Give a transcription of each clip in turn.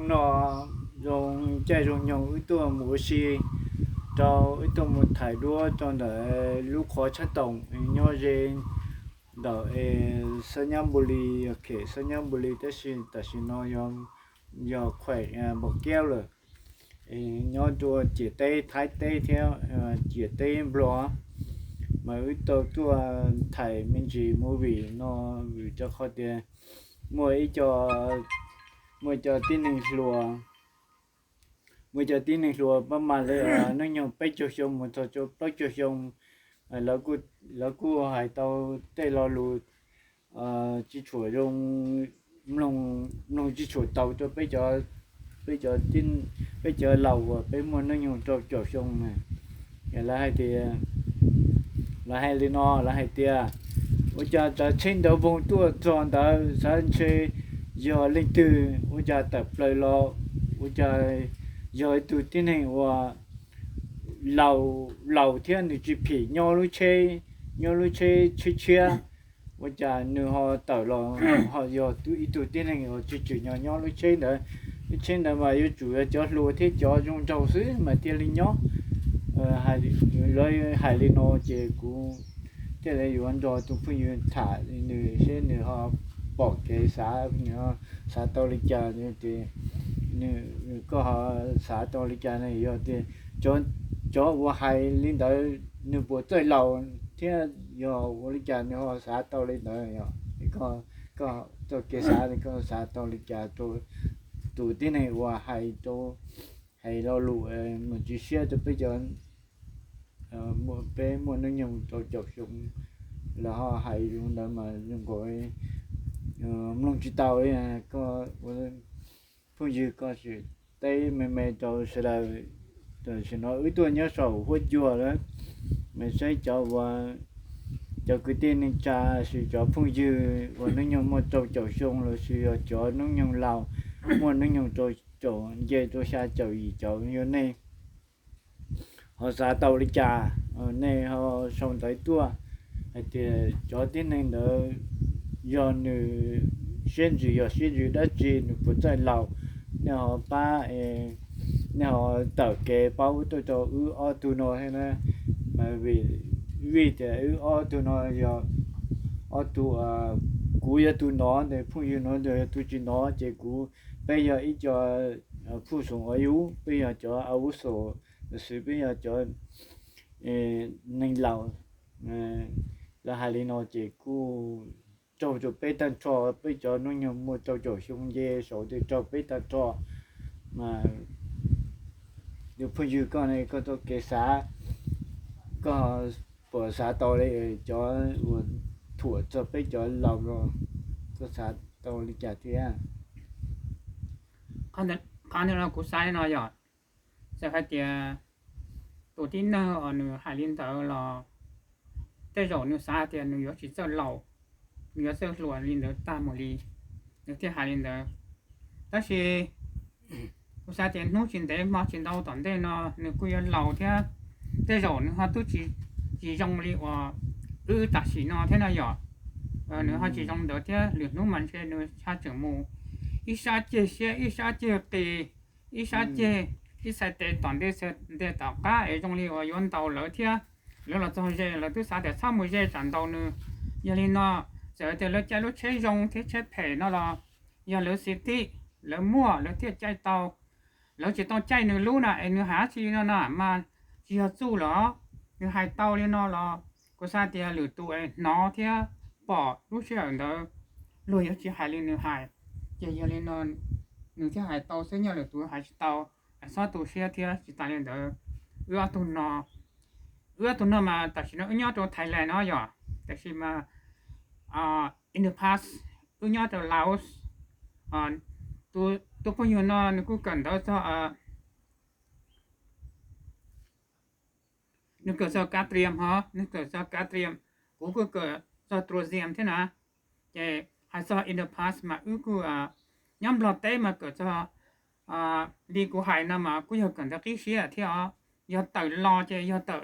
Hnub no zoo caij zoo nyoog wb tuaj mus ua si rau, wb tuaj mus thaiv duab rau ntawm lub qhov tshab toom nyob ze ntawm Xab Nyab Npu Li, yog khem Xab Nyab Npu Li, tab sis tam sim no yog khuem Npos Kiab lawm, nyob rua ciam teb Thaib teb thiab ciam teb Nplog. Mas wb tau tuaj thaiv me ntsis movie no vim rau qhov tias muaj ib co, muaj cov tib neeg hluas, muaj cov tib neeg hluas pab mas li hnub nyoog peb caug xyoo mus txog rau plaub caug xyoo, lawv kuj hais tau tej lo lus tsis tshua zoo, mloog tsis tshua tau rau peb cov, peb cov laus uas peb muaj hnub nyoog rau caum xyoo na. Lawv hais tias, lawv hais li no, lawv hais tias ua cas tsav tsheb ntawd voog tuaj txog ntawd xav ntshe yog leej twg ua cas tawm plaws los, ua cas yog ib tug tib neeg uas laus, laus thiab nws tsis phim nyob lub tsheb, nyob lub tsheb tshiab tshiab, ua cas nws ho tawm los ho yog ib tug tib neeg uas tsis tsim nyog nyob lub tsheb ntawd. Lub tsheb ntawd mas yuav tsum yog cov hluas thiab cov zoo nraug xwb mas thiaj li nyob. Lawv hais li no ces kuv thiaj li yuav nrog tus phooj ywg tham nws seb nws ho pom kev xav, nws xav tau li cas, nws, koj ho xav tau li cas ne? Yog tias cov uas hais li ntawd nws puas txawj laus thiab yog ua li cas nws ho xav tau li ntawd? Koj txoj kev xav, koj xav tau li cas rau tus tib neeg uas hais, hais lo lus mus tsis siab rau peb cov, peb muaj hnub nyoog rau caum xyoo, lawv ho hais li ntawd mas zoo nkaus mloog tsis tau. Koj ua phooj ywg koj sim teb me me rau sawv daws. Tam sim no wb tuaj nyob saum huab cua lawm, mas saib cov uas, cov kwv tij neej tsa, sis cov phooj ywg uas hnub nyoog muaj rau caum xyoo los sis yog cov hnub nyoog laus muaj hnub nyoog rau caum, nce rau xya caum yim caum, yog nej ho xav tau li cas, nej ho sau ntawv tuaj hais tias cov tib neeg ntawd yog nws siab ntsws, yog siab ntsws dab tsi, nws puas txawj laus, nej ho pab, nej ho tawm kev paub tuaj rau wb ob tug no thiab na. Mas vim, vim tias wb ob tug no yog ob tug, kuv yog tus nov, ntawm phooj ywg no yog tus tsis nov, ces kuv, peb yog ib co phuj xoom ua yub, peb yog cov a vuj xos, xwb peb yog cov neeg laus. Lawv hais li no ces kuj raug rau peb tag nrho, peb cov hnub nyoog muaj rau caum xyoo nce saud ces raug peb tag nrho. Mas tus phooj ywg koj ne, koj txoj kev xav, koj puas xav tau li cov uas thuam txog peb cov laus los, koj xav tau li cas thiab? Qhov ntawd no kuv xav li no yog, txawm hais tias tus tib neeg uas nws hais li ntawd los tej zaum nws xav tias nws yuav tsis txawj laus, nws yuav txawj hluas li ntawd tag mus li, nws thiaj hais li ntawd. Tab sis kuv xav tias hnub tsis ntev hmo tsis ntau tom ntej no nws kuj yuav laus thiab, tej zaum nws ho twb tsis, tsis zoo li uas wb tam sim no thiab no yog. Nws ho tsis zoo ntawd thiab, lwm hnub mas ntshe nws ho tseem mus ib sab ceg siab ib sab ceg qis, ib sab ceg, ib txhais tes tom ntej txhais tes tom qab es zoo li uas yuav ntaus lawv thiab. Lawv los txog ze lawv twb xav tias txhob mus ze tsam ntaus nws. Yog li no, txawm tias lawv caij lub tsheb zoo thiab tsheb phem no los yog lawv xis tij, lawv muaj lawv thiaj caij tau. Lawv tsis tau caij nws lub na es nws hais dab tsi li no na mas tsis yog txuj los, nws hais tau li no los kuv xav tias lwm tus es hnov thiab pom lub sij hawm ntawd luag yuav tsis hais li nws hais. Ces yog li no nws thiaj hais tau xwb, nyob lwm tus hais tsis tau. Txhob tu siab thiab, tsis tas li ntawd, wb ob tug no, wb ob tug no mas tam sim no wb nyob rau Thailand no yog, tab sis mas in the past wb nyob rau Laos. Tus phooj ywg no nws kuj kawm ntawv txog, nws kawm txog Ka Triam hos, nws kawm txog Ka Triam, kuv kuj kawm txog Tua Xiam thiab na. Ces hais txog in the past mas wb kuj nyob Nplog teb mas kawm txog, li kuv hais no mas kuj yog kawm ntawv qib siab thiab os. Yog tawm los ces yog tawm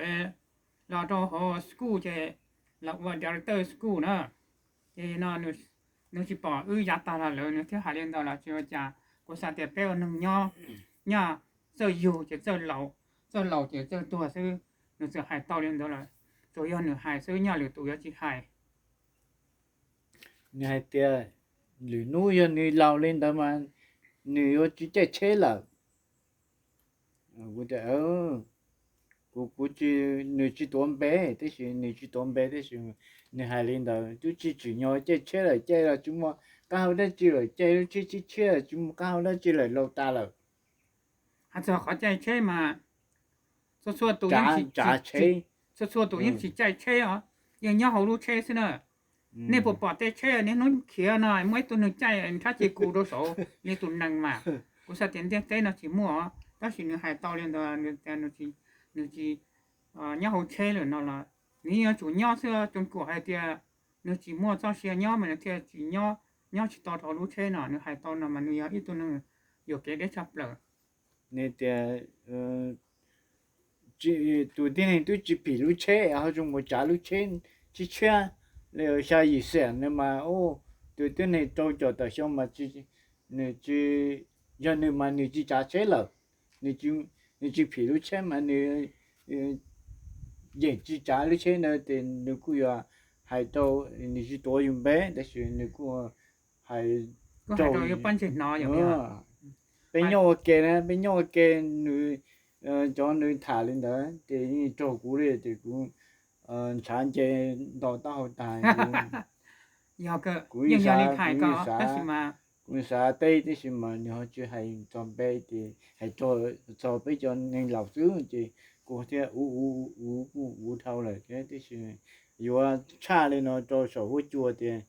los rau hauv school ces los ua director school na. Ces no nws tsis pom wb yav tag los lawm nws thiaj hais li ntawd los tsis ua cas. Kuv xav tias peb ua neeg nyob, nyob txawj yug ces txawj laus, txawj laus ces txawj tuag xwb. Nws txawm hais tau li ntawd lawm, tsuas yog nws hais xwb, nyob lwm tus yuav tsis hais. Nws hais tias lwm hnub yog nws laus li ntawd mas nws yuav tsis caij tsheb lawm. Kuv tias, kuv, kuv tsis, nws tsis tuav npe, tab sis nws tsis tuav npe tab sis nws hais li ntawd, twb tsis tsim nyog caij tsheb lawm, caij los tsis muaj qab hau dab tsi lawm, caij lub tsheb tshiab tshiab los tsis muaj qab hau dab tsi lawm, laus tas lawm. Hais txog qhov caij tsheb mas txhua txhua tus yeej tsis, txhua txhua tus yeej tsis caij tsheb os, yeej nyob hauv lub tsheb xwb na. Nej puas pom tej tsheb niaj hnub khiav no muaj ib tug neeg caij nrhab ces kuv rau saud li tus nees mas? Kuv xav tias ntiaj teb no tsis muaj os, tab sis nws hais tau li ntawd, nws tsis nyob hauv tsheb lawm no los nws yeej yuav tsum nyob xwb. Tsuas kom hais tias nws tsis muaj txoj sia nyob mas nws thiaj tsis nyob, nyob tsis tau rau lub tsheb no. Nws hais tau no mas nws yog ib tug neeg yuam kev deb tshaj plaws. Nws tias tus tib neeg twb tsis phim lub tsheb ho zoo mus tsav lub tsheb tshiab tshiab li xya yim xiam no mas, tus tib neeg rau caum tawm xyoo mas nws tsis, yog nws mas nws tsis tsav tsheb lawm. Nws tsis phim lub tsheb mas nws yeej tsis tsav lub tsheb ntawd ces nws kuj yuav hais rau, nws tsis tuav yus npe tab sis nws kuj hais rau, peb nyob ua ke na, peb nyob ua ke, nws, cov nws tham li ntawd ces yeej raug kuv li ces kuv ntshav nce nto taub hau tag. Kuv yeej xav, kuv yeej xav teb tab sis mas nws ho tsis hais txog npe ces hais txog peb cov neeg laus xwb ces kuv thiaj ua, ua, ua, kuj ua dhau lawm thiab tab sis yuav tshaj li no rau saum huab cua tias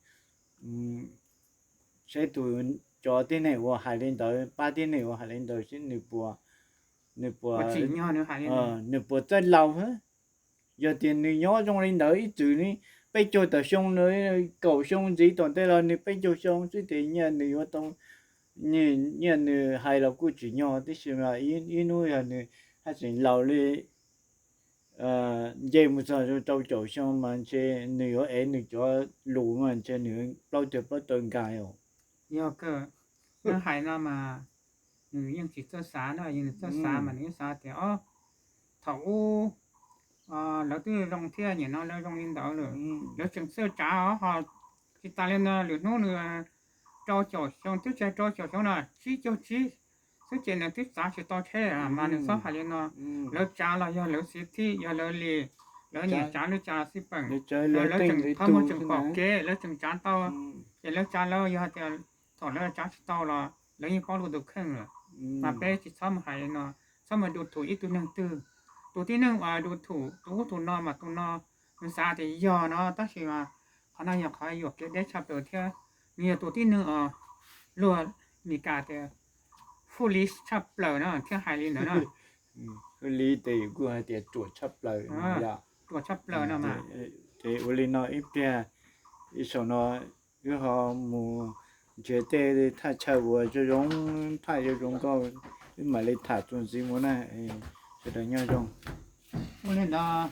saib tus, cov tib neeg uas hais li ntawd, pab tib neeg uas hais li ntawd saib nws puas, nws puas, nws puas txawj laus. Yog tias nws nyob zoo li ntawd ib txwm li peb caug tawm xyoo, kaum xyoo ntxiv tom ntej los nws peb caug xyoo xwb ces nyiaj nws yuav tau, nyiaj nws hais los kuj tsim nyog tab sis mas ib hnub yog nws haj tseem laus li nce mus txog rau caum xyoo mas ntshe nws yuav ev nws cov lus mas ntshe nws plaub cawg plaub tawg nkag os. Yog kawg, nws hais no mas nws yeej tsis txawj xav no, yog nws txawj xav mas nws yeej xav tias o, thaum ub lawv twb zoo thiab, nim no lawv zoo li ntawd lawm, lawv tseem txawj tsav ho tsis tas li no lwm hnub nws rau caum xyoo, twb tsis rau caum xyoo no tsib caug tsib xwb ces nws twb tsav tsis tau tsheb mas nws txhob hais li no. Lawv tsav los yog lawv xib thib, yog lawv li, lawv nyiam tsav lub tsav xib peem, lawv tseem qhov muag tseem pom kev lawv tseem tsav tau, ces lawv tsav lawv, yog hais tias thaum lawv tsav tsis tau los lawv yeej paub lwm tus kheej lawm. Mas peb tsis txhob mus hais li no, txhob mus du thum ib tug neeg twg. Tus tib neeg uas du thum tus ub tus no mas tus no nws xav tias yog no tab sis mas qhov no yog qhov yuam kev deb tshaj plaws thiab. Nws yog tus tib neeg uas luag Mis Kas tias foolish tshaj plaws no thiaj hais li ntawd na. Foolish ces kuj hais tias ruam tshaj plaws, ruam tshaj plaws no mas. Ces ua li no ib pliag, ib zaug no wb ho mus nrhiav tej thaj chaw uas zoo zoo, thaj zoo zoo nkauj, wb mam li tham txuas ntxiv mus na. Sawv daws nyob zoo. Ua li ntawd,